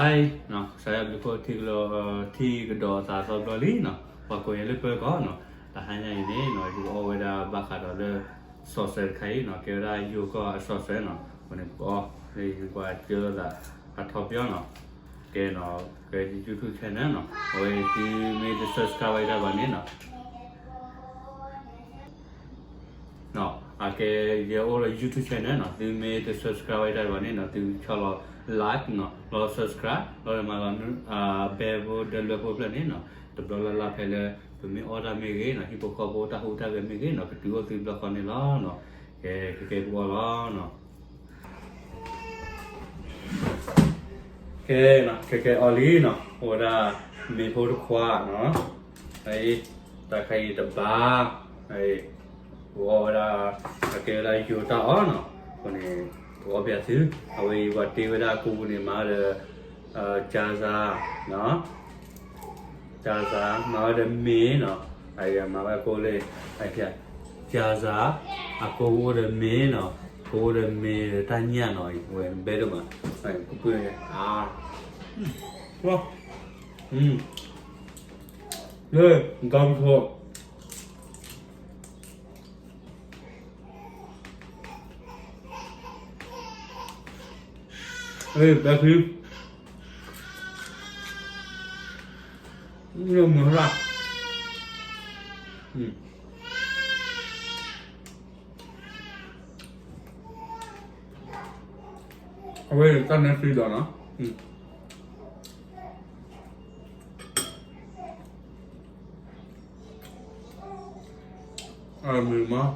ကစၢ်ယွၤဘျုးဖှိၣ်ထံကဒီး ထံကဒီးအသးသီဘျီလံနီၤ, ပှၤကိးယၤလၢပၢၤကီၢ်နီၤ, တဟါညါအံၤန့ၣ်နီၤ ယကအီၣ်ဝဲဒၣ်ဘၣ်ဃးဒီးလၢ စီၤစဲတခါအံၤနီၤ, ကဲဝဲဒၣ်ယိၤကီၢ်အစီၤစဲနီၤ, အဃိန့ၣ် ပကအီၣ်လၢယကွၢ်ကၢသးအထီပယီၤနီၤ, ကဲနီၤ, ကဲ YouTube channel နီၤ, အဝဲသုမ့ၢ်တ subscribe ဝဲဒၣ်ဘၣ်န့ၣ်နီၤ အကဲ ယအိၣ်လၢ YouTube channel နီၤ, သုမ့ၢ်တ subscribe ဝဲဒၣ်ဘၣ်န့ၣ်နီၤ, သုဆီၣ်လီၤ like နီၤ, လီၤ subscribe လီၤမၤလီၤ bell ဖိဒၢလွဲဖိဖျၢၣ်န့ၣ်နီၤ, တဘျီလၢ်လၢ်ဖဲလၢ ပမ့ၢ်အီၣ်တၢ်မ့ၢ်ဂ့ၤနီၤ, ဟံၣ်ဖိဃီဖိတၢ်ဟူးတၢ်ဂဲၤမ့ၢ်ဂ့ၤနီၤ, ကတုၤအိၣ်သုဘျီဃီန့ၣ်လီၤနီၤ, ကဲ ကကဲပအီၣ်လီၤနီၤ ကဲ ကဲကဲအီၣ်လံနီၤ, အိၣ်ဝဲဒၣ် မ့ၤဖိတခွးနီၤ, တၢ်ခါအံၤတဘါ, ပအီၣ်ဝဲဒၣ် အကဲဝဲဒၣ်ယိၤတၢ်အီၣ်နီၤ, အဃိန့ၣ် ပအီၣ်ပယၤသု, အဝဲအံၤပှၤတ့ဝဲဒၣ်ကိးပူၤန့ၣ် မၤဒီး ကၠၤစၤ ကၠၤစၤ မၤဝဲဒီးမ့ၤနီၤ, မၤဝဲကိးလၢ ကၠၤစၤ, အကိးအိၣ်ဒီးမ့ၤနီၤ, ကိးအိၣ်ဒီးမ့ၤဒီးတၢ်ညၣ်နီၤ, ဝဲဘဲဒိၣ်မး, ပှၤ လၢ ကီၢ်ပူၤ ဘဲဖု မုၢ်ဟါ အဝဲတၢ်နဲဆှံဒီးနီၤ, အမုၢ်မး,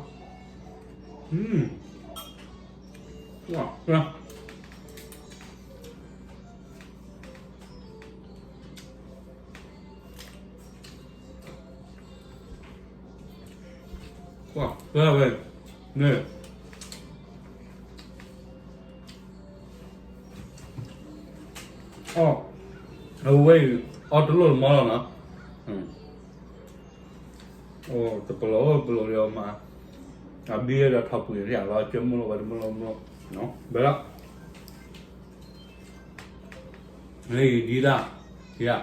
ဝါ ကွၢ်ဝဲ, န့ၣ်, အီၣ်, အဝဲအံၤ အီၣ်တလိၣ်တမီလီၤနီၤ, တပလီၢ်ပလီၢ်ဒီးမး, အဘံဒီးထီၣ်ပှ့ၤန့ၣ်လီၤ ကၠၢမုၢ်လီၤဝဲတမုၢ်လီၤမုၢ်လီၤ, ဘဲလီၤ, ဒ်ဒၣ်, ဒ်ဒၣ်,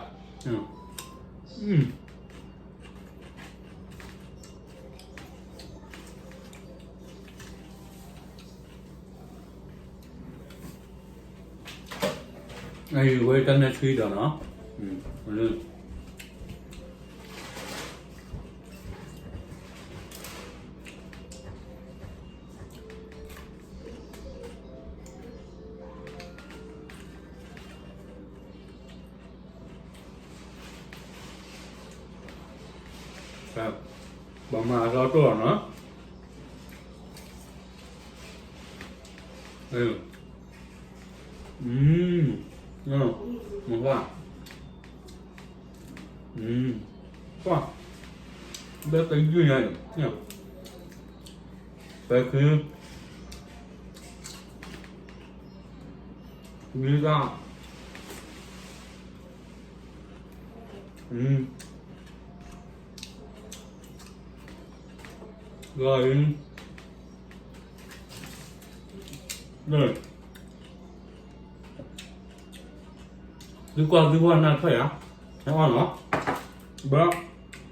အံၤဝဲတၢ်နဲဆှံဒီးနီၤ, ပှၤမၤအသီတိၢ်လီၤနီၤ, မ့ၢ်, မ့ၢ်, ဘဲကယုၢ်ညါအံၤ, ပဃု, မ့ၢ်တၢ်, လီၤအံၤ, သုကွၢ်သုဝဲနၢ်ထွဲယၤ, ဟဲအီၣ်နီၤ, ဘၣ်,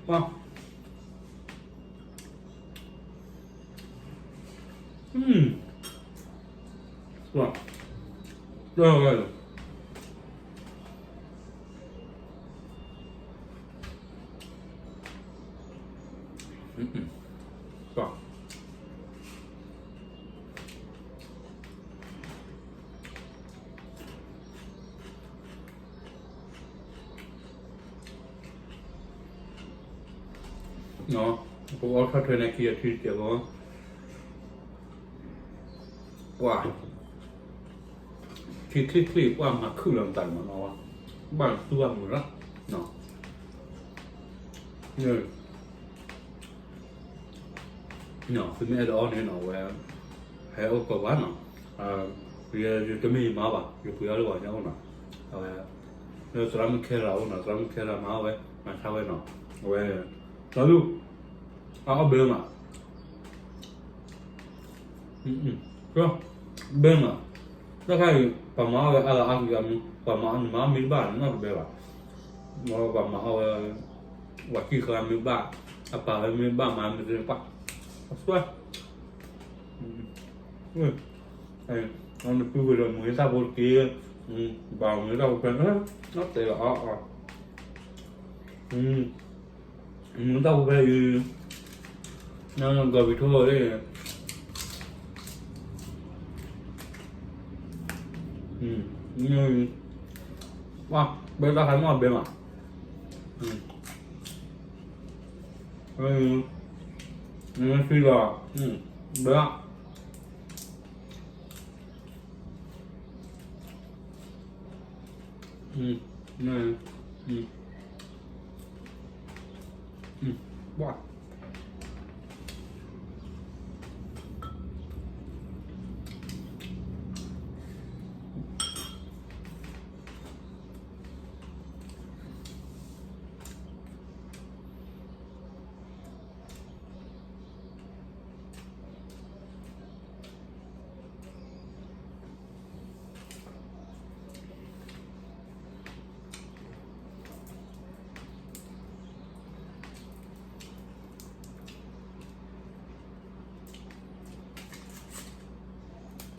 ပှၤ ပအီၣ်ထီၣ်ထွဲန့ၣ်ခံအထံတစဲးဖိ, ပှၤ, ထံချ့ချ့ပှၤမၤခုၣ်လီၤမတၤမနီၤ, ဘၣ်သူဘၣ်မုာ်လီၤ, သုမ့ၢ်အဲၣ်ဒိးအီၣ်န့ၣ်နီၤ ဝဲ, ဟဲအိၣ်ကိးပှၤနီၤ, ယတမ့ၢ်ယမၤဘၣ် ယပှ့ၤအီၣ်လၢပှၤကညီအိၣ်နီၤ, အဝဲ, လၢသရၣ်မုၣ်ခဲလၢာ်အိၣ်နီၤ သရၣ်မုၣ်ခဲလၢာ်မၤအီၣ်ဝဲ, မၤဆါဝဲနီၤ, အဝဲ, တၢ်လူၢ်, အအီၣ်ဘဲမး, ဘဲမး, တၢ်ခါအံၤ ပှၤမၤအီၣ်ဝဲအါဂၤအါဂၤမး, ပှၤမၤအီၣ်နမၤအီၣ်မ့ၢ်တဘၣ် နနီၢ်တဘဲဘၣ်, ပှၤမၤအီၣ်ဝဲ, ပှၤကံၢ်ဃာ်မ့ၢ်ဘၣ်, အပာ်ဝဲမ့ၢ်ဘၣ်မၤမ့ၢ်တဘၣ်, အစွဲ, နပုၢ်ဝဲၢ်ဒီးမုၢ်ဂ့ၤတၢ်ဖိတက့ၢ်, ဘၣ်မုၢ်ဂ့ၤတၢ်ဖိဖဲ, နီၢ်တဲလီၤအီၤ, မုၢ်ဂ့ၤတၢ်ဖိဖဲအံၤ, နဂီၤပံၤထိၣ်လီၤ, ဘဲတၢ်ခါမ့ၢ်ဘဲမး, နသံလီၤ, ဘဲ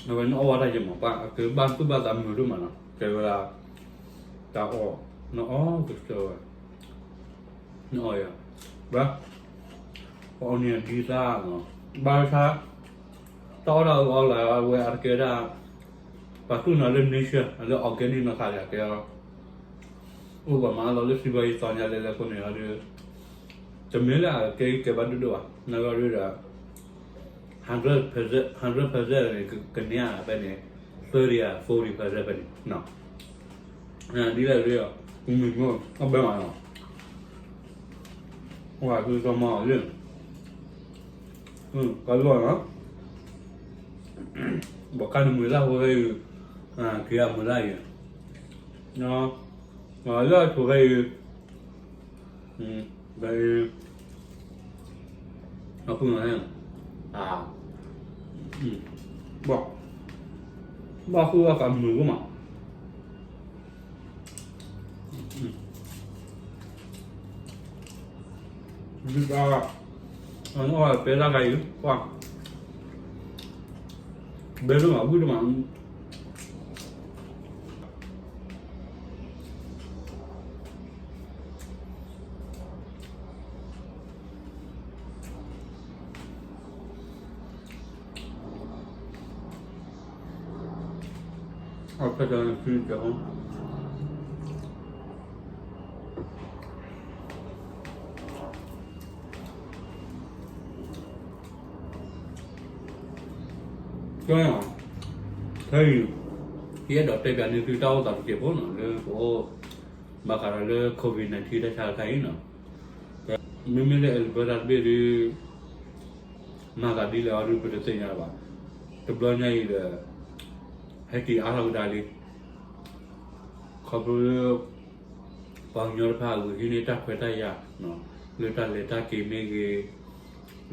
အဝဲနအီၣ်ဝဲတၢ်ယဲၢ်မး ပှၤကဘၣ်သူၣ်ဘၣ်သးမုာ်ဒိၣ်မးနီၤ ကဲဝဲဒၣ် တၢ်အီၣ် နအီၣ်ကစၢ်ဝဲ နအီၣ်ယၤ ဘၣ် ပှၤအီၣ်န့ၢ်ဒ်သၣ်နီၤ ဘၣ်ဆၣ် တၢ်အီၣ်တၢ်အီအီလၢအဝဲအတကဲဒၣ် ပှၤသူၣ်နီၤလၢ nature လၢ organic နီၤခါယၤကဲ အိၣ်ပှၤမၤအါလီၤလၢစံးဘီယံၤသီညါလဲၤလဲၤအဃိန့ၣ်ဒီး တမ့ၢ်လၢအကဲကဲဘၣ်ဒိၣ်ဒိၣ်ဘၣ် နာ်က့ဒီး hundred percent န့ၣ် ကန့ၢ်ဖဲန့ၣ် thirty ဧါ forty percent ဖဲန့ၣ် ဒ်လဲၣ်ဒ်လဲၣ် မ့ၢ်မ့ၢ်အဘဲမးနီၤ ဝဲသုကမၤအီၤလၢ ကလီၤနီၤ ဘၣ်ကါန့ၣ်မုာ်လၢ်ဖိဖဲအံၤ က့ၤအမုာ်လၢ်အံၤ လၢအဆိဖဲအံၤ ဖဲအံၤ အပုၢ်နီၤ ဘၣ် ဘၣ်ဃုဘၣ်ဃးမုာ်ကမး ဒုၣ်ဒါ အနီၢ်ပဲတၢ်ခါအံၤ ပှၤ ဘဲဒိၣ်မး ဝံၣ်ဒိၣ်မး အဖျၢၣ်တၢ်န့ၣ် ဖုကၠီ ကၠီ ခဲအံၤ ယအဲၣ်ဒိးတဲပၠးန့ၢ်သုတၢ်အိၣ်သးတစဲးဖိနီၤ လၢပအိၣ် ဘၣ်ဃးဒီးလၢ COVID nineteen တၢ်ဆါတခါအံၤနီၤ မ့မ့ၢ်လၢ Alberta တဘ့ၣ်ဒီး မၤသးဒ်လဲၣ်အီၤဒုး ပတသ့ၣ်ညါလၢၤဘၣ်. တဘျီညါအံၤဒီး ဟဲက့ၤအါထီၣ်ကဒါလံ ခီဖျိလၢ ပှၤကညီတဖၣ်အဂုာ်ဟံးန့ၢ်တၢ်ခွဲးတၢ်ယာ် လၢတၢ်လဲၤတၢ်က့ၤမ့ၢ်ဂ့ၤ,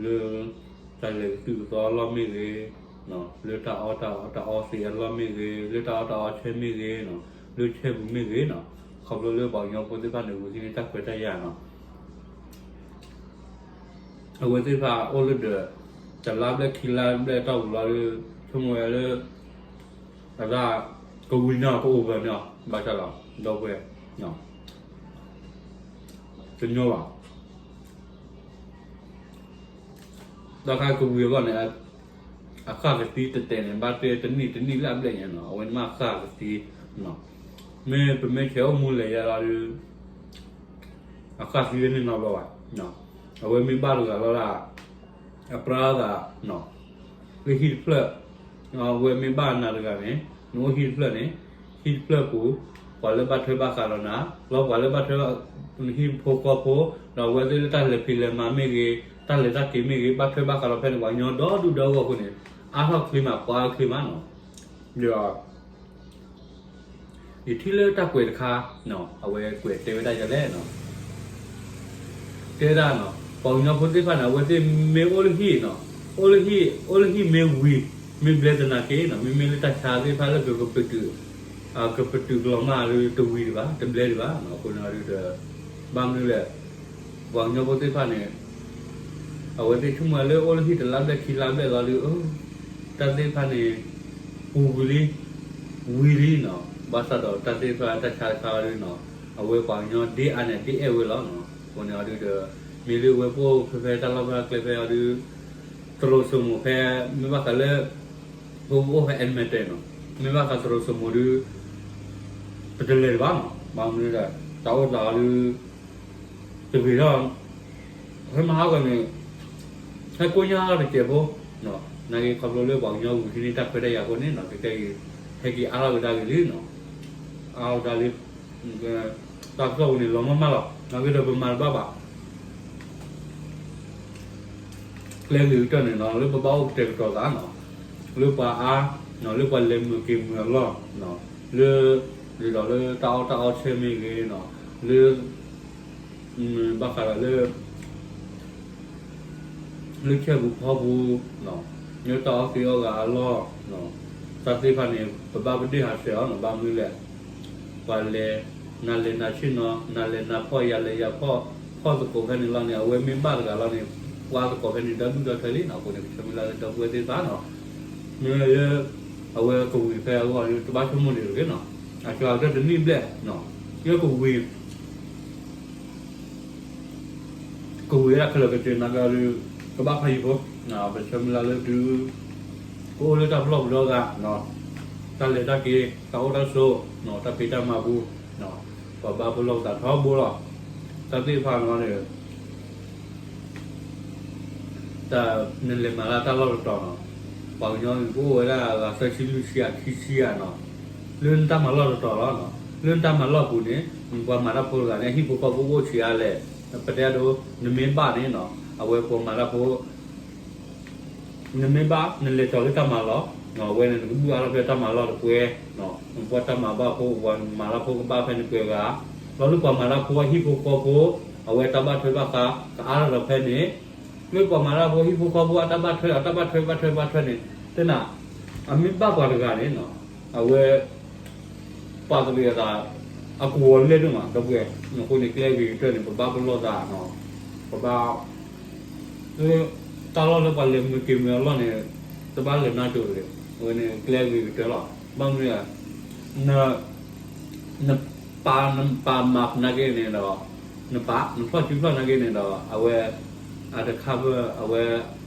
လၢ တၢ်လဲၤကသုၣ်ကသီအလီၢ်မ့ၢ်ဂ့ၤ, လၢတၢ်အီၣ်တၢ်အီတၢ်အီသံးအလီၢ်မ့ၢ်ဂ့ၤ, လၢတၢ်အီၣ်တၢ်အီဆဲမ့ၢ်ဂ့ၤ, လၢဆဲပူၤမ့ၢ်ဂ့ၤနီၤ, ခီဖျိလၢပှၤကညီဖိသ့ၣ်တဖၣ်န့ၣ် ဂုာ်ဟံးန့ၢ်တၢ်ခွဲးတၢ်ယာ်နီၤ အဝဲသ့ၣ်တဖၣ်အိၣ်လၢဒီး တလါဘျဲၣ်ခံလါဘျဲၣ်အတီၢ်ပူၤလီၤဒီး ဆိကမိၣ်ဝဲလၢ အဒၣ် ကဝံၤန့ၢ်အီၤ ကအိၣ်ဘၢန့ၢ်အီၤ ဘၣ်ဆၣ်ဒီး ဒီပုၢ်ဝဲၢ် တညီဘၣ် တၢ်ခါကဝံၤအဂီၢ်န့ၣ် အဃၣ်ကသံတတဲာ်န့ၣ် ဘၣ်တဲတနံၣ်တနံၣ်လၢအဘျဲၣ်ညါနီၤ အဝဲန့ၣ်မ့ၢ်ဃၣ်ကသံ မ့ၢ်ပမ့ၢ်ဆဲးအိၣ်မူလဲၤယါလီၤဒီး အဃၣ်သံဝဲန့ၣ်နီတဘျီဘၣ်. အဝဲမ့ၢ်ဘၣ်တဂၤလီၤဒၣ် အပြါသး လၢဟံၣ်တဖျၢၣ် အဝဲမ့ၢ်ဘၣ်နၤတဂၤန့ၣ် နအိၣ်ဟံၣ်တဖျၢၣ်န့ၣ် ဟံၣ်တဖျၢၣ်ပူၤ ပှၤလၢဘၣ်ထွဲဘၣ်ဃးဒီးနၤ လီၤပှၤလၢဘၣ်ထွဲ နဟံၣ်ဖိဃီဖိ ဒီးအဝဲသ့ၣ်လၢတၢ်လဲၤဖံးလဲၤမၤမ့ၢ်ဂ့ၤ တၢ်လဲၤတၢ်က့ၤမ့ၢ်ဂ့ၤ ဘၣ်ထွဲဘၣ်ဃးဒီးဖဲန့ၣ် ပှၤကညီဒီဒူၣ်ဒီဂီၢ်အဃိန့ၣ် အါထီၣ်ချ့မး ပှၤချ့မးနီၤ ဒီး ယထံၣ်လၢတၢ်ကွဲးတခါ အဝဲကွဲးတဲဝဲဒၣ်ယၤလဲၣ်နီၤ တဲဒၣ်နီၤ ပှၤကညီဖိသ့ၣ်တဖၣ်န့ၣ် အဝဲသ့ၣ်မ့ၢ်အိၣ်လၢဟံၣ်နီၤ အိၣ်လၢဟံၣ် အိၣ်လၢဟံၣ်မ့ၢ်ဝံၤ မ့ၢ်ဘျဲသနာ်က့နီၤ မ့မ့ၢ်လၢတၢ်ဆါသ့ၣ်တဖၣ်လၢကကပတုာ်, ကပတုာ်ကလီၤမၢ်ဒီးတဝံၤဒံးဘၣ် တဘျဲဒံးဘၣ်နီၤ. အဃိန့ၣ်အီၤဒုးဒီး ဘၣ်မနုၤလဲၣ်, ပှၤကညီဖိသ့ၣ်တဖၣ်န့ၣ် အဝဲသ့ၣ်ဆိကမိၣ်လၢအိၣ်လၢဟံၣ်တလါဘျဲၣ်ခံလါဘျဲၣ်လီၤဒုး တၢ်သ့ၣ်တဖၣ်န့ၣ် ပူၤကွံာ်လံ, ဝံၤလံနီၤ. ဘၣ်ဆၣ်ဒီးတၢ်သ့ၣ်တဖၣ်တၢ်ဆါတခါအီၤဒုးနီၤ အဝဲပှၤကညီဒ့အါန့ၣ် ဒ့အဲၣ်ဝဲလီၤနီၤ. အဃိန့ၣ်အီၤဒုးဒီး မ့ၢ်လၢအဝဲပအိၣ်ဖဲဖဲတၢ်လီၢ်ဖဲကျဲဖဲအီၤဒုး သရိာ်စိမိၤဖဲ မ့ၢ်ဘၣ်ဃးလၢ ပအိၣ်ဖဲ Edmonton နီၤ မ့ၢ်ဘၣ်ဃးသရိာ်စိမိၤဒုး ပတလဲၤတဘၣ်နီၤ. ဘၣ်မနုၤဒီး တၢ်အိၣ်သးအီၤဒုး တဂ့ၤထီၣ် ဖဲမဟါဂီၤန့ၣ် ဟဲကိညၢ်ထီၣ်တစဲးဖိ နာ်က့ခီဖျိလၢပှၤကညီဝံၤထံန့ၢ်တၢ်ခွဲးတၢ်ယာ်အဃိန့ၣ်နီၤ ကကဲက့ၤ ဟဲက့ၤအါထီၣ်ကဒါက့ၤလံနီၤ. အါထီၣ်ကဒါလံ တၢ်ကစီၣ်ပူၤန့ၣ် လီၤမၢ်မၢ်လီၤ နာ်က့ဒီးပမၤတဘၣ်ဘၣ် ကျဲဂ့ၤကတၢၢ်န့ၣ်နီၤ လၢပဘၣ်အိၣ်ကတဲာ်ကတီၤသးနီၤ လၢပှၤအါ လၢပှၤလဲၤမုာ်က့ၤမုာ်အလီၢ် လၢ ဒ်သိးလၢတၢ်အီၣ်တၢ်အီဆဲမ့ၢ်ဂ့ၤနီၤ လၢ ဘၣ်ဃးဒီးလၢ လၢဆဲပူၤဖီပူၤ လၢတၢ်အီၣ်က့ၤအီၣ်ဂၤအလီၢ် တၢ်သ့ၣ်တဖၣ်န့ၣ် ပဘၣ်ပဒ့ၣ်ဟးဆှဲးအီၤနီၤ ဘၣ်မနုၤလဲၣ် ပှၤလဲၤ နၤလဲၤနၤဆ့ၣ်နီၤ နၤလဲၤနၤဖီၣ် ယၤလဲၤယၤဖီၣ် ဖီၣ်သကိးဖဲန့ၣ်လီၤန့ၣ် အဝဲမ့ၢ်ဘၣ်တဂၤလီၤန့ၣ် ပှၤသကိးဖဲန့ၣ် ဒီဒူၣ်ဒီထၢလံနီၤ. အဃိန့ၣ် ပဆၢမုၢ်လၢ်လၢဒီပုၢ်ဝဲၢ်သ့ၣ်တဖၣ်နီၤ မ့ၢ်လၢ အဝဲကဝံၤဖဲအဂီၢ် တဘၣ်ဆိကမိၣ်ဒံးတဂ့ၤနီၤ အကၠီအကတၢၢ်တနံၣ်ဘျဲၣ် လၢကဝံၤ ကဝံၤဝဲဒၣ်ခဲလၢာ်ကစၢ်နာ်က့ဒီး ကဘၣ်ဖးယံၤဖိ ပဆၢမုၢ်လၢ်လၢဒုး ကအိၣ်လၢတၢ်ပလီၢ်ပဒီဂၤ တၢ်လဲၤတၢ်က့ၤ တၢ်အိၣ်တၢ်ဆိး တၢ်ဖံးတၢ်မၤပူၤ ပဘၣ်ပလီၢ်ပသးထီဘိလီၤ. တၢ်သ့ၣ်တဖၣ်န့ၣ် တၢ်နလဲၤမၤလၢတၢ်လီၢ်တတီၤနီၤ ပှၤကညီန့ၣ် ကအိၣ်ဝဲဒၣ်ဂၤသၢဆံလွံၢ်ဆံအခံဆံဧါနီၤ လၢနတၢ်မၤလီၢ်တတီၤလီၤ. လၢနတၢ်မၤလီၢ်ပူၤန့ၣ် ပှၤမၤတၢ်ဖိတဂၤန့ၣ် အဟံၣ်ဖိဃီဖိကအိၣ်ဆံးအါလဲၣ် ပတဲဒိ နမ့ၢ်ဘၣ်န့ၣ်နီၤ အဝဲပှၤမၤတၢ်ဖိ နမ့ၢ်ဘၣ် နလဲၤထီၣ်လၢတၢ်မၤလီၢ် အဝဲန့ၣ် နကဒုးအါထီၣ်ဖဲတၢ်မၤလီၢ်တပှဲၤ ပှၤတၢ်မၤဘၣ်ဖိ ပှၤမၤတၢ်ဖိကဘၣ်ဖဲန့ၣ်ပှဲၤဂၤ လီၤလၢပှၤမၤတၢ်ဖိအဟံၣ်ဖိဃီဖိ အဝဲတၢ်ဘၣ်ထွဲဘၣ်ဃး ကအါထီၣ်ဒီးဖဲန့ၣ် လၢပှၤမၤတၢ်ဖိဟံၣ်ဖိဃီဖိအတၢ်ဘၣ်ထွဲ အတၢ်ဘၣ်ထွဲဘၣ်ထွဲဘၣ်ထွဲန့ၣ် သနာ် အမ့ၢ်ဘၣ်ပှၤတဂၤန့ၣ် အဝဲ ပာ်သဘံးအသး အကဝီၤလဲၢ်ဒိၣ်မး ဒီပုၢ်ဝဲၢ် အဃိန့ၣ် ကျဲဂ့ၤကတၢၢ်န့ၣ် ပဘၣ်ပလီၢ်သးနီၤ ပဘၣ် လၢ တၢ်လီၢ်လၢပှၤလဲၤမုာ်က့ၤမုာ်အလီၢ်န့ၣ် တဘၣ်လဲၤနါစိၤတဂ့ၤ အဝဲန့ၣ် ကျဲဂ့ၤကတၢၢ်လီၤ ဘၣ်မနုၤလဲၣ် န နပာ် နပာ်မၤနာ်က့န့ၣ်ဒီး နပာ် နဖျီၣ်စုဖျီၣ်နာ်က့န့ၣ်ဒီး အဝဲ အတခါဘၣ် အဝဲ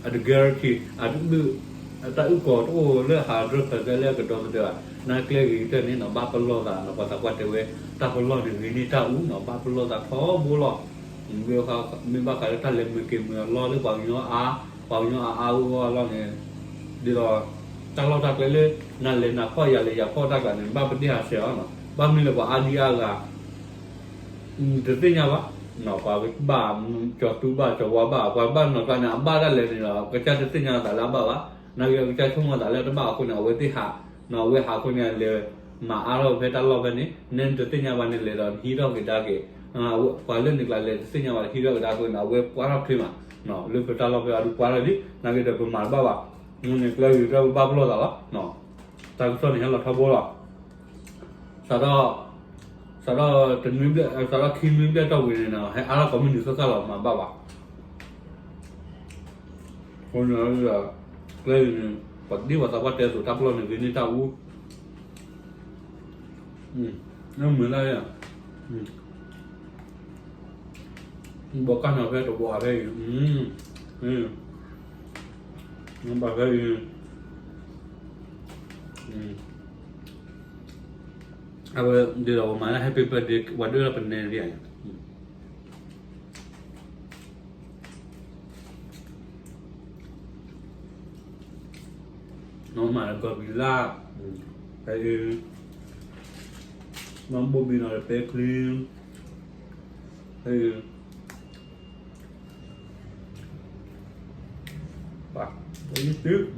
အတ guarantee အတဘုၣ် တၢ်အုၣ်ကီၤတအိၣ်လၢ hundred percent လၢအကဒီသဒၢဘၣ် နာ်ကျဲဂ့ၤကတၢၢ်န့ၣ်နီၤ ဘၣ်ပလီၢ်သးနီၤ ပှၤသးပှၢ်တဲဝဲ တၢ်ပလီၢ်န့ၣ်ဂ့ၤန့ၢ်တၢ်အူနီၤ ဘၣ်ပလီၢ်သးထီဘိလီၤ မ့ၢ်ဘၣ်ဃးလၢတၢ်လဲၤမုာ်က့ၤမုာ်အလီၢ်လၢပှၤကညီအါ ပှၤကညီအါအါဂီၢ်ဂီၢ်အလီၢ်န့ၣ် ဒ်သိး တၢ်လီၢ်တၢ်ကျဲလၢ နၤလဲၤနၤဖီၣ်ယၤလဲၤယၤဖီၣ်တၢ်ကျးန့ၣ် ဘၣ်ပဒ့ၣ်ဟးဆှဲးအီၤနီၤ ဘၣ်မနုၤလဲၣ်ပှၤအါဒံအါဂၤ တသ့ၣ်ညါဘၣ် ပှၤဘၣ် ကၠီၤတူဘၣ်ကၠီၤဝါဘၣ် ပှၤဘၣ်နီၢ်ကျါန့ၣ် အဘၣ်ဒၣ်လဲာ်န့ၣ်ဒီး ကစၢ်တသ့ၣ်ညါအသးလၢအဘၣ်ဘၣ် နာ်က့ကစၢ်ဆိကမိၣ်အသးလၢတဘၣ်အဃိန့ၣ် အဝဲသ့ၣ်ဟး အဝဲဟးအဃိန့ၣ် လဲၤမၤအါထီၣ်ဖဲတၢ်လီၢ်ဖဲန့ၣ် နဲနတသ့ၣ်ညါဘၣ်န့ၣ်လဲၤဒီးနဟံးထီၣ်က့ၤဒါက့ၤ ပှၤလၢန့ၣ်ကျါလဲၤတသ့ၣ်ညါဘၣ်ဟံးထီၣ်က့ၤဒါအဃိန့ၣ် အဝဲပှၢ်ထီၣ်ထွံမး လၢပတၢ်လီၢ်ဖဲအဒုးပှၢ်ထီၣ်လံ နာ်က့ဒီးပမၤတဘၣ်ဘၣ် န့ၣ်ကျဲဂ့ၤကတၢၢ်ပဘၣ်ပလီၢ်သးလီၤ တၢ်ကစီၣ်န့ၣ်ဟဲလီၤထီဘိလီၤ စးထီၣ် စးထီၣ်တနွံဘျဲၣ် စးထီၣ်ခံနွံဘျဲၣ်တီၢ်ဝံၤန့ၣ်နီၤ ဟဲအါထီၣ်ကိးမုၢ်နံၤဃၣ်ဃၣ်လီၤ မၤဘၣ်ဘၣ် အဃိန့ၣ် ကျဲဂ့ၤန့ၣ် ပှၤဒ်ပှၤသးပှၢ်တဲအသိး တၢ်ပလီၢ်န့ၣ်ဂ့ၤန့ၢ်တၢ်အူ မုာ်လၢ ဘီကၢ်နီၤဖဲတဘီဖဲအံၤ ဘၣ်ဖဲအံၤ အဝဲ ဒ်သိးပမၤလၢ Happy Birthday ပှၤဒၢလီၤပနဲဒ်အံၤ နီၢ်မၤလၢကီၢ်ဘံလၢ် ဖဲအံၤ နီၢ်ဘိၣ်ဘံနီၤလၢပဲချံ ဖဲအံၤ ပှၤ အံၤသု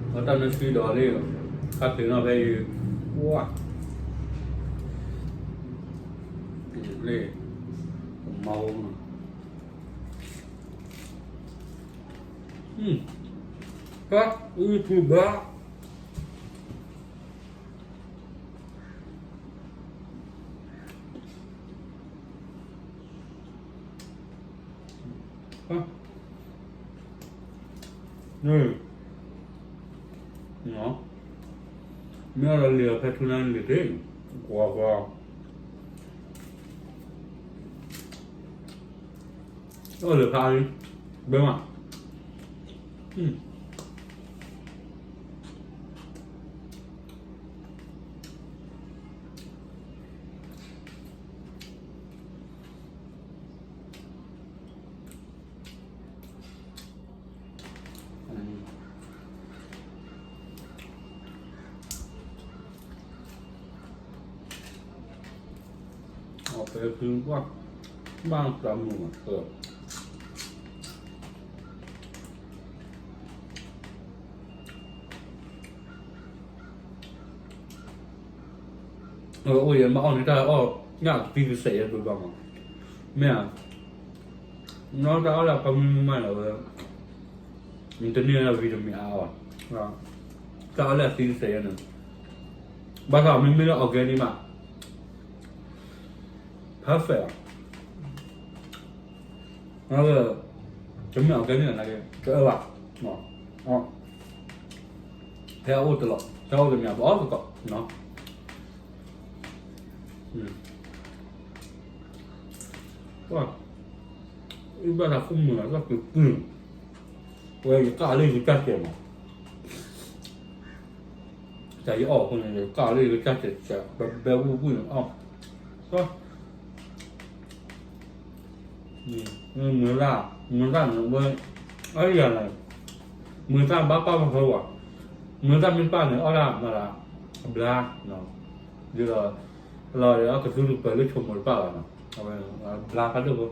အတၢ်နၢ်စံဒီးလံ ခါတုၤနီၤဖဲအံၤ ဝါ လံ မၤဝဲနီၤ ဟါ, အူထူဘၣ်, မ့ၢ်အီၤဒီးလံာ်အီၤဖဲထူန့ၣ်လံာ်တ့ၢ်, ကွၢ်ကွၢ် အိၣ်လၢဖးလံ, ဘဲမး, အပှၤဖုပှၢ်, ဘၣ်သးမုာ်မး, အိၣ်ယဲမ့ၢ်အီၣ်န့ၣ်တၢ်အီၣ်, ညၣ်သံကစဲးယဲဒိၣ်ဘၣ်မး, မ့ၢ်ဧါ, နီၢ်တၢ်အီၣ်လၢအဖးမံမံမးလီၤဝဲ, တန့ၢ်လၢ vitamin အါအီၤ, တၢ်အီၣ်လၢအသံကစဲးယဲန့ၣ်, ဘၣ်ဆၣ်မ့မ့ၢ်လၢ organic မး, perfect လီၤ. တမ့ၢ် organic န့ၣ် တအၢဘၣ်, ဖဲအအိၣ်တလီၢ် ဖဲအအိၣ်တမံၤ ပအီၣ်သကိး, အံၤဘၣ်တၢ်ဃုမုာ်လီၤ တၢ်ကကုၢ်, ဝဲယကၢ်လၢယကစၢ်စဲးမး တၢ်ယအီၣ်အဃိန့ၣ် ယကၢ်လၢယကစၢ်စဲး ဘဲဘဲဝံၣ်ဝံၣ်န့ၣ်အီၣ်, မုာ်သၣ်, မုာ်သၣ်န့ၣ်ဝဲ, အယၤန့ၣ်, မုာ်သၣ်ဘၣ်ပာ်ပှၤဖဲဝဲ, မုာ်သၣ်မ့ၢ်ပာ်န့ၣ် အီၣ်ဒၣ်မၤလၢ, အဘျါ, ဒ်သိး, လီၤဒီးအကသူတပၢၤလၢဆိမိၣ်တပာ်ဘၣ်နီၤ, အဝဲ, ဘျါဖးဒိၣ်ဖိ,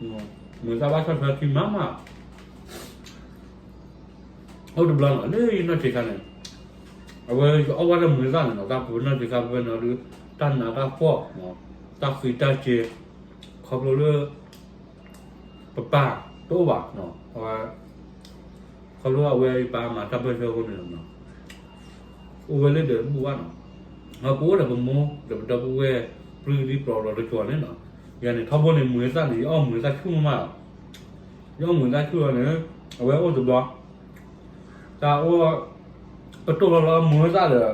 မုာ်သၣ်ဘၣ်ဆီၣ်ထွဲခံမးမး အိၣ်တဘျီနီၤ လၢယနီၢ်ဆံးခါန့ၣ်, အဝဲယအီၣ်ဘၣ်လၢမုာ်သၣ်န့ၣ်နီၤ တၢ်ပနီၢ်ဆံးခါဖဲန့ၣ်ဒီး, တၢ်နးတၢ်ဖှီၣ်, တၢ်ဃံးတၢ်စ့ၤ, ခီဖျိလၢ ပပၢ်တအိၣ်ဘၣ်, အဝဲ, ခီဖျိအဝဲယပၢ်မၤတၢ်ပၢၢ်ဆၢအဃိန့ၣ်လီၤ အိၣ်ဝဲလၢဒီးတဘူၣ်ဘၣ်နီၤ, ပအိၣ်ဒီးပမိၢ်ဒီးပဒီပုၢ်ဝဲၢ် ပြံကဒံပျီလီၤတကီၤန့ၣ်နီၤ, ယၤန့ၣ် ထီဘိန့ၣ် မုာ်သၣ်န့ၣ် ယအီၣ်မုာ်သၣ်ဆူၣ်မးမးလီၤ, ယအီၣ်မုာ်သၣ်ဆူၣ်လီၤန့ၣ်, အဝဲအိၣ်တဘျီ, တၢ်အိၣ်, ပတိၢ်လီၤလီၤမုာ်သၣ်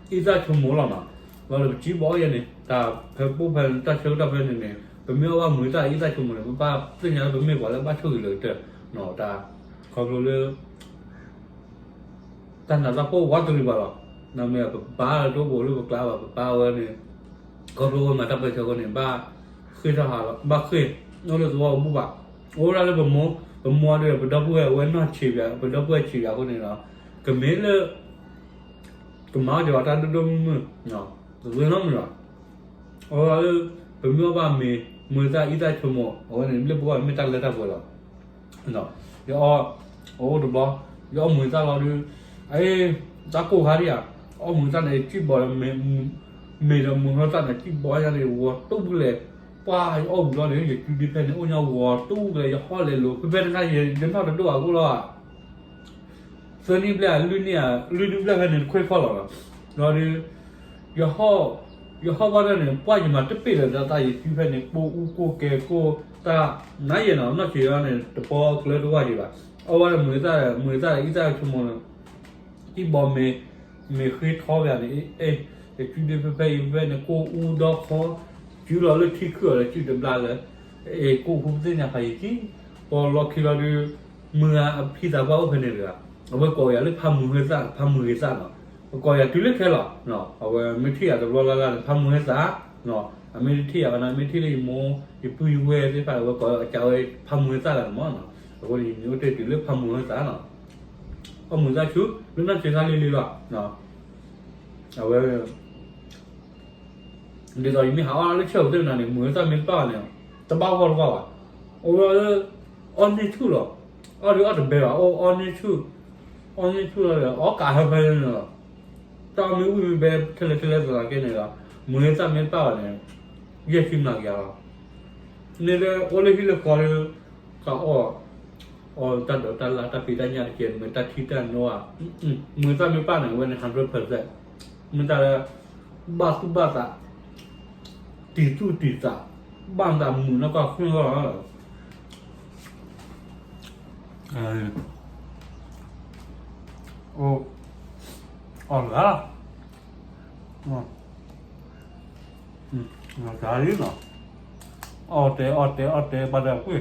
ဒီး အံသၣ်ဆိကမိၣ်လီၤနီၤ, လီၤဒီးပစံးဘၣ်အီၤယဲန့ၣ် တၢ်ဖဲပအိၣ်ဖဲတၢ်ဆၢကတီၢ်ဖဲန့ၣ်န့ၣ် ပမ့ၢ်အီၣ်ဘၣ်မုာ်သၣ်အံသၣ်ဆိကမိၣ်န့ၣ် ပဘၣ်သ့ၣ်ညါလၢပမ့ၢ်ပှၤလၢဘၣ်ဆိၣ်ဂ့ၤလၢာ်ကတၢၢ်, တၢ်, ခီဖျိလၢ တၢ်နးတၢ်ဖှီၣ်ဝးတရံးဘၣ်လီၤ, နမ့ၢ်ပပၢ်လၢတအိၣ်ဘူးလၢပကျါဘၣ် ပပၢ်ဝဲန့ၣ်, ခီဖျိဝဲမၤတၢ်ပၢၢ်ဆၢအဃိန့ၣ် ဘၣ်ဃ့ၢ်ထီၣ်ဟးလီၤ ဘၣ်ဃ့ၢ်, အိၣ်လၢသဝီပူၤဘၣ်, အိၣ်ဒၣ်လၢပမိၢ်, ပမိၢ်ဒီးပဒီပုၢ်ဝဲၢ်အဝဲနီၢ်ဆံးပၠး ပဒီပုၢ်ဝဲၢ်ဆံးပၠးအဃိန့ၣ်ဒီး, ကမ့ၢ်လၢ ကမၤအီၣ်က့ၤဝဲတၢ်ဒိၣ်ဒိၣ်မုၢ်မုၢ်, တသ့နီတမံၤဘၣ်, အဝဲလၢ ပမ့ၢ်အီၣ်ဘၣ်မ့ၤ, မုာ်သၣ်အံသၣ်ဆိကမိၣ် အဝဲန့ၣ်လၢပဂီၢ်မ့ၢ်တၢ်လၢတၢ်ပှဲၤလီၤ, ယအီၣ်, အအိၣ်တဘျီ, ယအီၣ်မုာ်သၣ်လီၤဒီး, အ့, တၢ်ကိၢ်ခါဒံးဧါ, အီၣ်မုာ်သၣ်န့ၣ် စံၣ်ဘီၣ်ဒီး, မ့ၤဒီးမုာ်ဟၢသၣ်န့ၣ် စံၣ်ဘီၣ်ယါန့ၣ် ဂီၤတူၢ်ပူၤလဲၣ်, ပှၢ်ယအီၣ်ဝံၤလီၤန့ၣ် ယစုဒုဖဲန့ၣ် အိၣ်ညီဂီၤတူၢ်ပူၤလဲၣ် ယဟီၣ်လဲၤလိာ် ဖဲဖဲတခါ ယနီၢ်တဒိၣ်အဃိလီၤ သၢနံၣ်ဘျဲၣ် လွံၢ်နံၣ်, လွံၢ်နံၣ်ဘျဲၣ်ဖဲန့ၣ် တခွဲခီၣ်လီၤ, ဒီးဒုး, ယဟီၣ်, ယဟီၣ်ဘၣ်ဒၣ်န့ၣ် ပှၢ်ယမၤတပ့ၢ်လၢၤ တၢ်ယစုဖဲန့ၣ် ကိၢ်အူကိၢ်ကဲကိၢ်တၢ်, နၤယဲၢ်နီၤ နီၢ်ဆံးအီၤန့ၣ် တပီကျၢၤတဝၢ်ဒံးဘၣ်, အီၣ်ဘၣ်ဒီးမုာ်သၣ်, မုာ်သၣ်အံသၣ်ဆိကမိၣ်န့ၣ်, စံၣ်ဘီၣ်မ့ၤ, မ့ၤဃ့ထီဘၣ်န့ၣ်, အ့, ယစုဒုဖဲဖဲအံၤဖဲန့ၣ် ကိၢ်အူဒီခီ, စုလီၤလၢထံခုၣ်အီၤဒီးစုတဘျါလၢ, အ့, ကိၢ်ဟူသ့ၣ်ညါဖးယံာ်ကံ, ပီလီၢ်ခံလီၤဒုး, မုာ်အဖံသးပှၢ်အိၣ်ဖဲန့ၣ်တဂၤ, အဝဲကိးယၤလၢဖးမုာ်ဟၢသၣ် ဖးမုာ်ဂ့ၤသၣ်နီၤ, ပကိးယၤတုၤလၢခဲလီၤ, အဝဲမ့ၢ်ထံၣ်ယၤတဘျီလၢ်လၢ်န့ၣ် ဖးမုာ်ဟၢသၣ်, အမ့ၢ်တထံၣ်ယၤဘၣ်န့ၣ် မ့ၢ်ထံၣ်လၢယမိၢ် ယပုၢ်ယဝဲၢ်သ့ၣ်တဖၣ် အဝဲကိးကးဝဲဖးမုာ်ဟၢသၣ်လၢမၢ်နီၤ, အဃိန့ၣ် ယမ့ၢ်အိၣ်တ့ၢ်တုၤလၢဖးမုာ်ဟၢသၣ်နီၤ, အီၣ်မုာ်သၣ်ဆူ လၢနီၢ်ဆံးခါလံၤလံၤလီၤ, အဝဲ ဒ်သိးယမ့ၢ်ဟးအီၣ်လၢဆဲၣ်အိးသ့ၣ်မနၤန့ၣ် မုာ်ဟၢသၣ်မ့ၢ်တပာ်ဘၣ်န့ၣ်, တဘၣ်ဂီၢ်တဂီၢ်ဘၣ်, အိၣ်လၢ, အီၣ်န့ၢ်ဆူၣ်လီၤ, အီၣ်ဒုးအီၣ်တဘဲဘၣ် အီၣ်န့ၢ်ဆူၣ်, အီၣ်န့ၢ်ဆူၣ်လီၤဒီး အီၣ်ကးဟၢဖဲန့ၣ်လီၤ, တၢ်မ့ၢ်ဝံၣ်မ့ၢ်ဘဲထဲလဲၣ်ထဲလဲၣ်သနာ်က့န့ၣ်ဒီး, မုာ်ဟၢသၣ်မ့ၢ်တပာ်ဘၣ်န့ၣ်, ယဲၢ်ဆံမျးကယၤလီၤ, န့ၣ်လၢအိၣ်လၢဟံၣ်လၢဃီဒီး, ကအီၣ် အီၣ်တၢ်ဒိးတၢ်လၢ်တၢ်ဖံးတၢ်ညၣ်တက့ၢ် မ့ၢ်တၢ်ထံၣ်တၢ်နိဧါ, မ့ၢ်တၢ်မ့ၢ်ပၢ်န့ၣ် အဝဲန့ၣ် hundred percent, မ့ၢ်တၢ်လၢ ဘၣ်သူၣ်ဘၣ်သး, တံၤသူၣ်တံၤသး, ဘၣ်သးမုာ်နီၢ်ကီၢ်ဃုၣ်လီၤ, အီၣ်လၢ တၢ်လံနီၤ, အီၣ်တဲအီၣ်တဲအီၣ်တဲဘၣ်ဒီးကွံ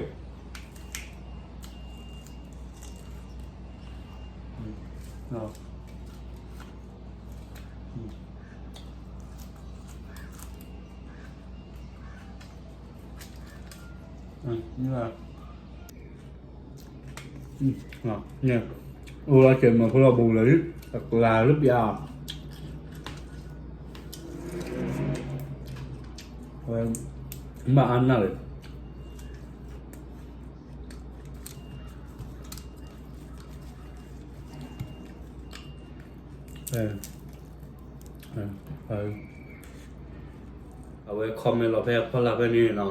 ာ်, န့ၣ် အိၣ်လီၤစဲးမၤဖိလီၤဘူးလၢာ်လံ, အကျါလၢပျၢ်, ဝဲ, မၤအါနၢ်လၢာ်, အဝဲ comment လီၤဖဲအဖီလာ်ဖဲန့ၣ်နီၤ,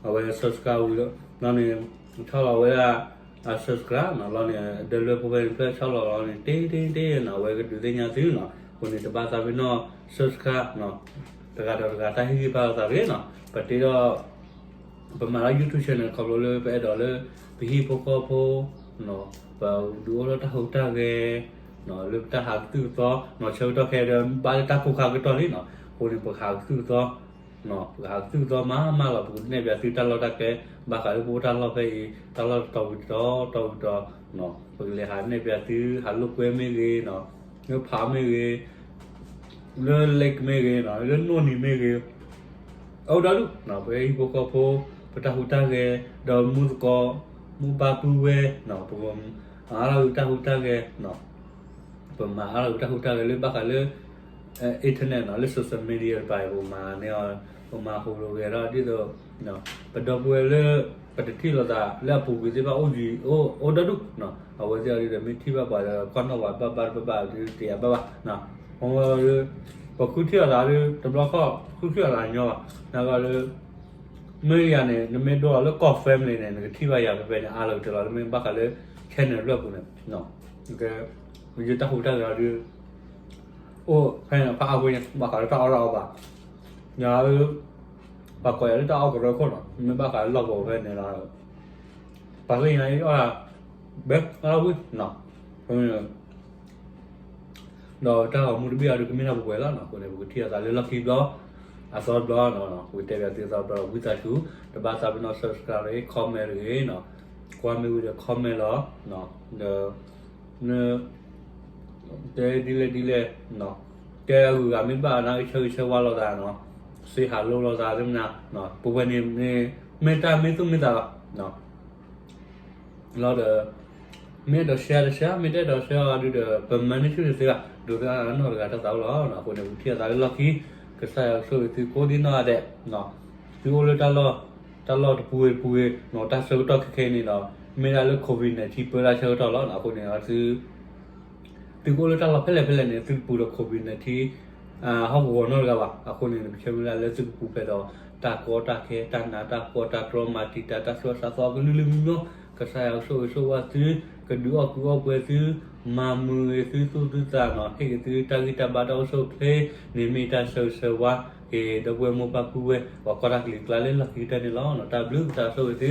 အဝဲ subscribe ဝံၤလီၤန့ၣ်, ဆီၣ်လီၤဝဲဒၣ် subscribe နီၤလီၤန့ၣ် ဒၢလွဲဖိဖဲန့ၣ် ဖျၢၣ်ဆီၣ်လီၤလီၤန့ၣ် တ့တ့တ့နီၤ အဝဲကဒုးသ့ၣ်ညါသုနီၤ, အဃိန့ၣ် တဘၣ်သးပ့ၤနီၣ် subscribe နီၤ, တဂၤဒီးတဂၤတၢ်ဟ့ၣ်ဂံၢ်ဘါလိာ်သးတဂ့ၤနီၤ, ပတ့ဒီး ပမၤလၢ YouTube channel ခီဖျိလၢပအဲၣ်ဒိးလၢပဟံၣ်ဖိဃီဖိ ပဒုးအိၣ်ထီၣ်တၢ်ဟူးတၢ်ဂဲၤ လၢပတၢ်ဟးကသုၣ်ကသီနီၤ, ဆၢကတီၢ်ခဲအံၤဒီး ဘၣ်လၢတၢ်ကိၢ်ခါကတီၢ်လံနီၤ, အဃိန့ၣ် ပကဟးကသုၣ်ကသီ, ပကဟးကသုၣ်ကသီမးမးလီၤ, ပကနဲၣ်ပၠးသုတၢ်လီၢ်တၢ်ကျဲ, ဘၣ်ဃးလၢပအိၣ်တၢ်လီၢ်ဖဲအံၤ တၢ်လီၢ်တတီၤဝံၤတတီၤ တီၤဝံၤတတီၤ, ပကလဲၤဟးနဲၣ်ပၠးသု ဟးလိာ်ကွဲမ့ၢ်ဂ့ၤနီၤ, လၢဖးမ့ၢ်ဂ့ၤ လၢ lake မ့ၢ်ဂ့ၤနီၤ, လၢနိၣ်နံၤမ့ၢ်ဂ့ၤ, အအိၣ်ဒီဒူၣ်နီၤ, ပဟံၣ်ဖိဃီဖိ ပတၢ်ဟူးတၢ်ဂဲၤ ဒီးမူသကိး မူဘါပုၢ်ဝဲၢ်နီၤ, ပကမၤအါထီၣ်ဂ့ၤတၢ်ဟူးတၢ်ဂဲၤနီၤ, ပမၤအါထီၣ်ဂ့ၤတၢ်ဟူးတၢ်ဂဲၤလၢဘၣ်ဃးလၢ internet နီၤ, လၢ social media တပၤအံၤ ပကမၤန့ၢ်အီၤ, ပမၤဟူးဂဲၤထီၣ်ဒ်သိး ပဒီပုၢ်ဝဲၢ်လၢ ပတထံၣ်လိာ်သးလၢအပူၤကွံာ်သ့ၣ်တဖၣ်အိၣ်ယံၤ အိၣ်ဒီဒူၣ်နီၤ, အဝဲသ့ၣ်အံၤဒီးမ့ၢ်ထံၣ်ဘၣ်ပှၤဒီး ကွၢ်နီၣ်ပှၤဘၣ်ဘၣ်တဘၣ်ဘၣ်ဒီးတယၤဘၣ်ဘၣ်, အဝဲ ပဃုထံၣ်လိာ်သးဒီး တဘျီဃီ ဃုထံၣ်လိာ်သးညီဘၣ်, နဂီၢ်လၢ မ့ၢ်ယၤန့ၣ် နမ့ၢ်ဒိလီၤလၢကီၢ် family န့ၣ် နကထံၣ်ဘၣ်ယၤဖဲဖဲန့ၣ် အါလီၤကတၢၢ်လီၤ, လၢမ့ၢ်ဘၣ်ဃးလၢ channel ဖျၢၣ်ပူၤန့ၣ်, ယတၢ်ဟူးတၢ်ဂဲၤဒီး အိၣ်ဖဲန့ၣ်ဖးအါဖဲန့ၣ် ဘၣ်ဃးလၢတၢ်အီၣ်တၢ်အီဘၣ်, ယၤလၢ ပှၤကိးယၤလၢတၢ်အီၣ်ကရၢခိၣ်နီၤ, မ့ၢ်ဘၣ်ဃးလၢလီၢ်ကဝီၤဖဲန့ၣ်လီၤ, ပှၤသ့ၣ်ညါအီၣ်တၢ် ဘဲအီၣ်တၢ်ဝံၤနီၤ, ဒီးတၢ်ဂီၤမူတဘ့ၣ်အံၤဒုးကမ့ၢ်တၢ်ပှဲၤပှဲၤလီၤနီၤ, အဃိန့ၣ် ပကထံၣ်လိာ်သးလၢလီၢ်ခံဘျီ အသီတဘျီနီၤ, ပကတဲပၠးသုသီတဘျီ ဝံသးစူၤ တဘၣ်သးပ့ၤနီၣ် subscribe တဂ့ၤ comment တဂ့ၤနီၤ, ကွၢ်မ့ၢ်ဝံၤဒီး comment လီၤ, ဒီး တဲဒ်လဲၣ်ဒ်လဲၣ်, တဲအဂုၤအဂၤမ့ၢ်ဘၣ်နၤ ဆၢဂ့ၤဆၢဝါလိာ်သးနီၤ, စ့ဟးလိလိာ်သးသ့ၣ်မနၤ, ပဝဲန့ၣ် မ့ၢ်တၢ်မ့ၢ်သူၣ်မ့ၢ်သးလီၤ, လီၤဒီး မ့ၢ်အဲၣ်ဒိး share တ share, မ့ၢ်တအဲၣ်ဒိး share အီၤဒုးဒီး ပမၤန့ၢ်ဆူၣ်တသ့ဘၣ်, ဒိးသန့ၤနီၢ်တဂၤတၢ်သးအိၣ်လီၤ, အဃိန့ၣ် ပကထံၣ်လိာ်သးလၢလီၢ်ခံ, ကစၢ်ယွၤကဆိၣ်ဂ့ၤသုကိးဒံနီၢ်ဂၤဒဲး, သုအိၣ်လၢ တၢ်လီၢ်တပူၤဂ့ၤတပူၤဂ့ၤနီၤ, တၢ်ဆၢကတီၢ်ခဲခဲအံၤန့ၣ်ဒီး မ့ၢ်ဒၣ်လၢ COVID nineteen ပၢတၢ်ဆၢကတီၢ်လီၤ, အဃိန့ၣ် သုကအိၣ်လၢတၢ်လီၢ်ဖဲလဲၣ်ဖဲလဲၣ်န့ၣ် သုတပူၤဒီး COVID nineteen ဟီၣ်ကဝီၤနီတဂၤဘၣ်, အဃိန့ၣ် ပဆၢမုၢ်လၢ်လၢသုကပူၤဖျဲးဒီး တၢ်ကီတၢ်ခဲ တၢ်နးတၢ်ဖှီၣ် တၢ်တြီမၤတံာ်တာ် တၢ်ဆှီၣ်စးသီကလုာ်လုာ်မံမီၢ်, ကစၢ်ယွၤကဆိၣ်ဂ့ၤဆိၣ်ဝါသု, ကဒုးအီၣ်ကုးအီပှဲၤသု, မၤမုာ်ဂ့ၤသုသူၣ်သုသးနီၤ, ဟ့ၣ်ဂ့ၤသုတၢ်ဂံၢ်တၢ်ဘါတၢ်အိၣ်ဆူၣ်အိၣ်ချ့န့ၣ် မ့ၢ်တၢ်ဆၢဂ့ၤဆၢဝါက့ၤ ဒီပုၢ်ဝဲၢ်မိၢ်ပၢ်ပုၢ်ဝဲၢ် ပှၤကွၢ်တၢ်ကလံၤကျါလၢလီၢ်ခံကတၢၢ်န့ၣ်လီၤ. တၢ်ဘျုးကစၢ်ဆိၣ်ဂ့ၤသု